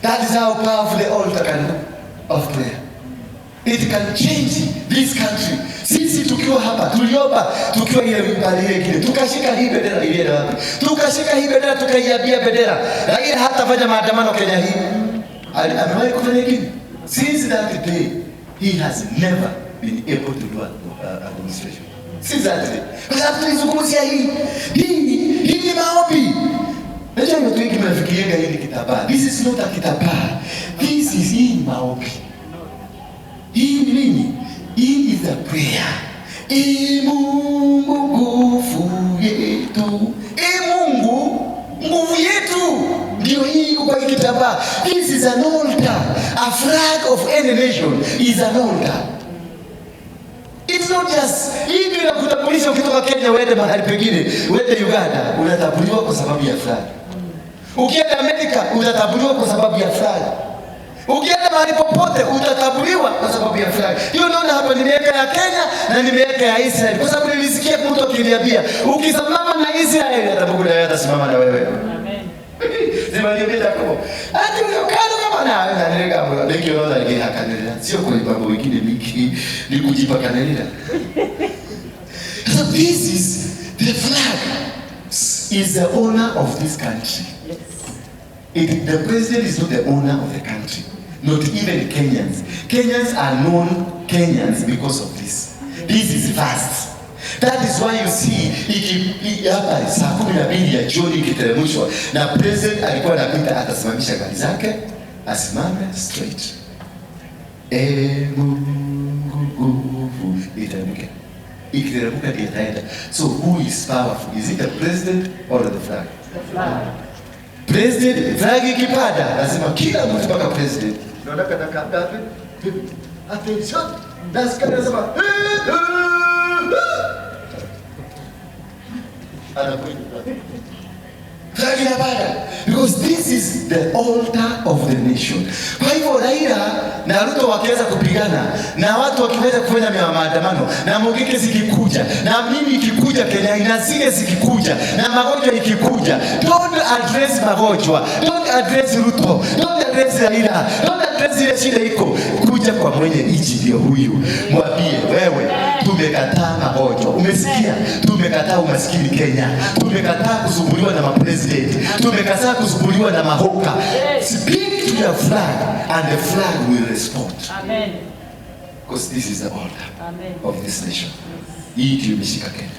That is how powerful the altar can of prayer. It can change this country. Sisi tukiwa hapa tuliomba tukiwa ile pale ile kile, tukashika hii bendera. Ilienda wapi? Tukashika hii bendera, tukaiambia bendera, Raila hatafanya maandamano Kenya hii. Amewahi kufanya kile? Since that day he has never been able to do a demonstration. Since that day. Kwa sababu tulizungumzia hii. Hii ni maombi. Najua watu wengi mnafikirianga hii ni kitambaa. This is not a kitambaa. This is, hii ni maombi. Hii ni nini? Hii is a prayer. Ee Mungu nguvu yetu. Ee Mungu nguvu yetu. Ndio hii iko kwa hii kitambaa. This is an altar. A flag of any nation is an altar. It's not just, hii ndio inakutambulisha. Ukitoka Kenya uende mahali pengine, uende Uganda, unatambuliwa kwa sababu ya flag. Ukienda Amerika utatambuliwa kwa sababu ya flag. Ukienda mahali popote utatambuliwa kwa sababu ya flag. Hiyo unaona hapa nimeweka ya Kenya na nimeweka ya Israel kwa sababu nilisikia mtu akiniambia, ukisimama na Israel, hata Mungu naye atasimama na wewe. Amen. Zimaniambia Jacobo. Ati ukalo kama na na nilika benki unaona nikihakanilira. Sio kwa mambo mengine mingi, ni kujipakanilira. So this is the flag, is the owner of this country. The president is not the owner of the country, not even Kenyans. Kenyans are known Kenyans because of this. This is vast. That is why you see hapa saa 12 ya jioni ikiteremshwa na president alikuwa anapita, atasimamisha gari zake, asimame straight. E Mungu nguvu, iteremke. Ikiteremka ndiyo itaenda. So who is powerful? Is it the president or the flag? The flag. President, flag ikipanda lazima kila mtu mpaka president. Naona kata ngapi? Attention. Na askari anasema, "Eh, eh, eh." Anapoint flag. Flag inapanda because this is the altar of the nation. Kwa hivyo Raila na Ruto wakiweza kupigana na watu wakiweza kufanya maandamano na Mungiki zikikuja na mimi ikikuja Kenya na zile zikikuja na magonjwa ikikuja, don't address magonjwa, don't address Ruto, don't address Raila, don't address ile shida iko. Kuja kwa mwenye nchi, ndio huyu, mwambie, wewe, tumekataa magonjwa, umesikia? Tumekataa umaskini Kenya, tumekataa kusumbuliwa na mapresident, tumekataa kusumbuliwa na mahawker. Speak to your flag and the flag will respond. Amen. Because this is the altar Amen. Of this nation. Hii ndio imeshika Kenya.